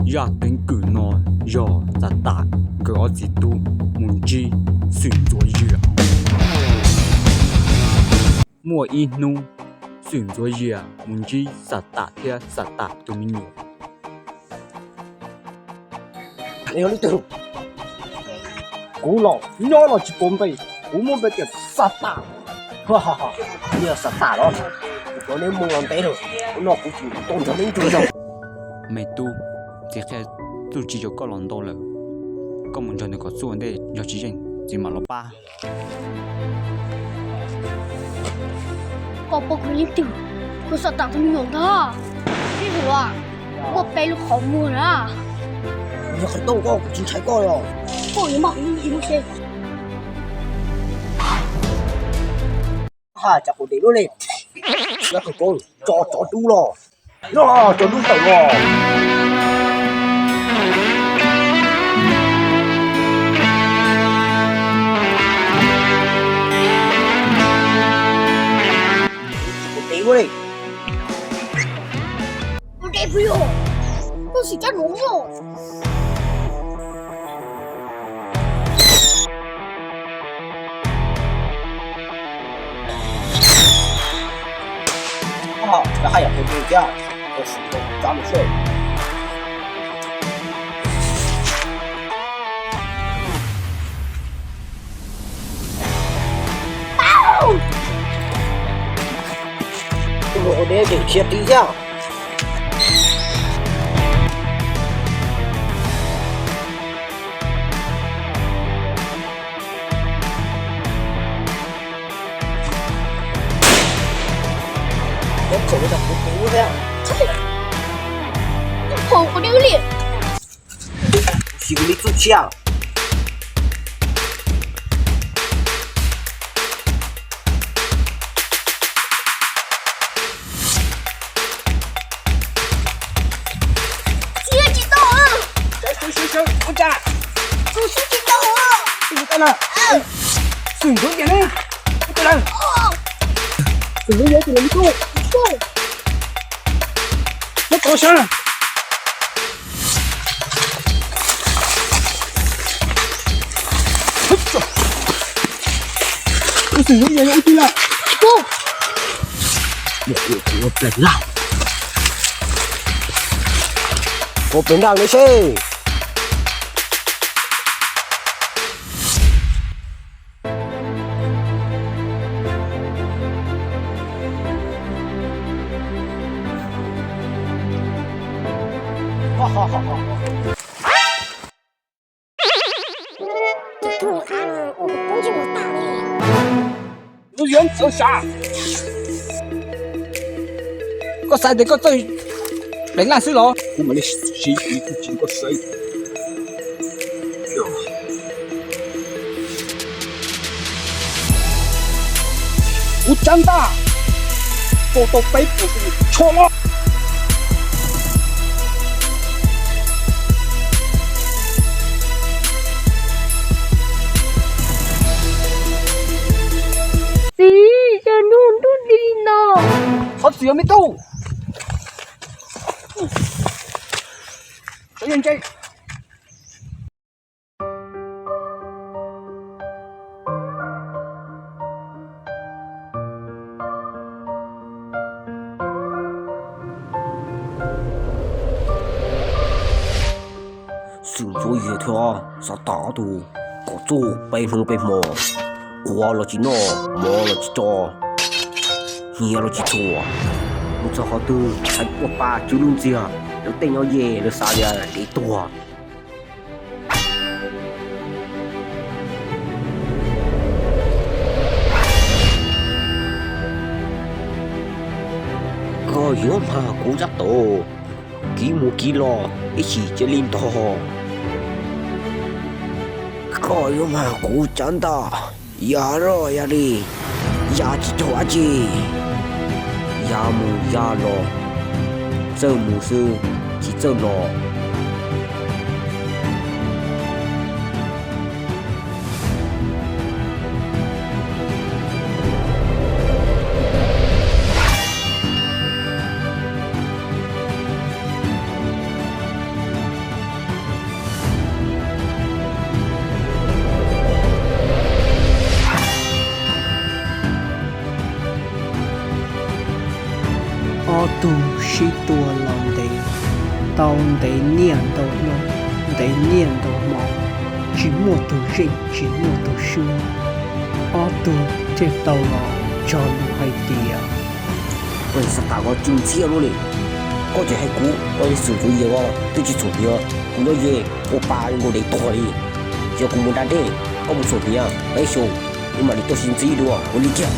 Zaj keeb kwm no yog Xatas nkawd ob txiv tub mus ntsib Xwm Ntxuav Yias. Muaj ib hnub, Xwm Ntxuav Yias mus ntsib Xatas thiab Xatas tus me nyuam. Kuv los nyob los tsis paub npe, kuv muaj npe tias Xatas. Yog Xatas los, kuv cov neb mus los ntev lawm, kuv no kuv tsis tau nrog neb nrug zog. Me tub, txiv qhia txuj ci rau koj los ntau lawm, koj mus nrog nws kom txuj ua ntej, yog tsis yeej txiv mam los pab. Koj paub kuv leej twg? Kuv Xatas tus me nyuam ntag. Tib tus muaj peb lub qhov muag na. Yog qhov tooj koj, kuv tsis ntshai koj los. Koj yuav maj kuv lub ntsej muag seb. Ha, cas kuv dev lub li. Yog tus koj tso tsov dub los. Yog tsov dub tawm los. Kuv dev lub li. Kuv dev pw yog. Koj sim cab nuv yog. Cov haj yam tus ntawd thiab, tus sim tus tsav mus soj. Tus mus ua deb ces khiav tib thiab. Tus khoom li cas kuv kuv thiab. Tus khoom kuv dib li. Kuv xyuas kuv li txuj tshiab. Siab tsis tau. Sawv, sawv, sawv, sawv, ua cas? Kuv siab tsis tau. Ua tau na. Xwm Ntxuav Yias ne. Ua tau na. Xwm Ntxuav Yias tus los li tuj. Muab tau sab. Tus Xwm Ntxuav Yias yog ua twg lawm? Ua pleev lawm. Ua pleev nraj li seb. Tus tub av no ua kuv poob ntsej muag tag li. Lub yeeb txawv sav. Koj xav tias koj txawj pleev laj xwb los? Kuv mam li siv kuv txuj ci koj saib. Kuv tsab ntaj, tau tau peb puas tsho los. Txiv, cas ntuj nrug li no? Qhov txwm yog me tub. Sawv yeej ntse. Xwm Ntxuav Yias thiab Xav Tam ob tug kom txuj peb hnub peb hmo, quav los tsis noj, mov los tsis tso, hniav los tsis txhuam. Mus txog qhov twg hais tuaj pab tswv lub ntxiag, lawv tej nyob ze lawv xav tias dev tuag. Koj yuav mag kuv tsab tus, kiv mus kiv los ib chim cia li ntog. Koj yuav mag kuv tsab ntaj, ya roj ya li, ya tsis raug dab tsi, ya mus ya los, txawj mus xwb tsis txawj los. Tug sib tua los ntev, tau ntev niaj ntau hnub, ntev niaj ntau hmo, tsis muaj tug zeej tsis muaj tug swb. Ob tug thiaj tau los txog lus hais tias, Xav tas koj tsis ntxhiab luaj li. Koj tseem hais kuv, koj yog xwm txwv yawg os, twb tsis txhuam piv. Kuv nyob ze ua pa nkaus dev tuag li. Yog kuv mus da dej, koj mus txhuam piv peb xyoos, wb mam li tuaj sib ntsib dua ua li kiag.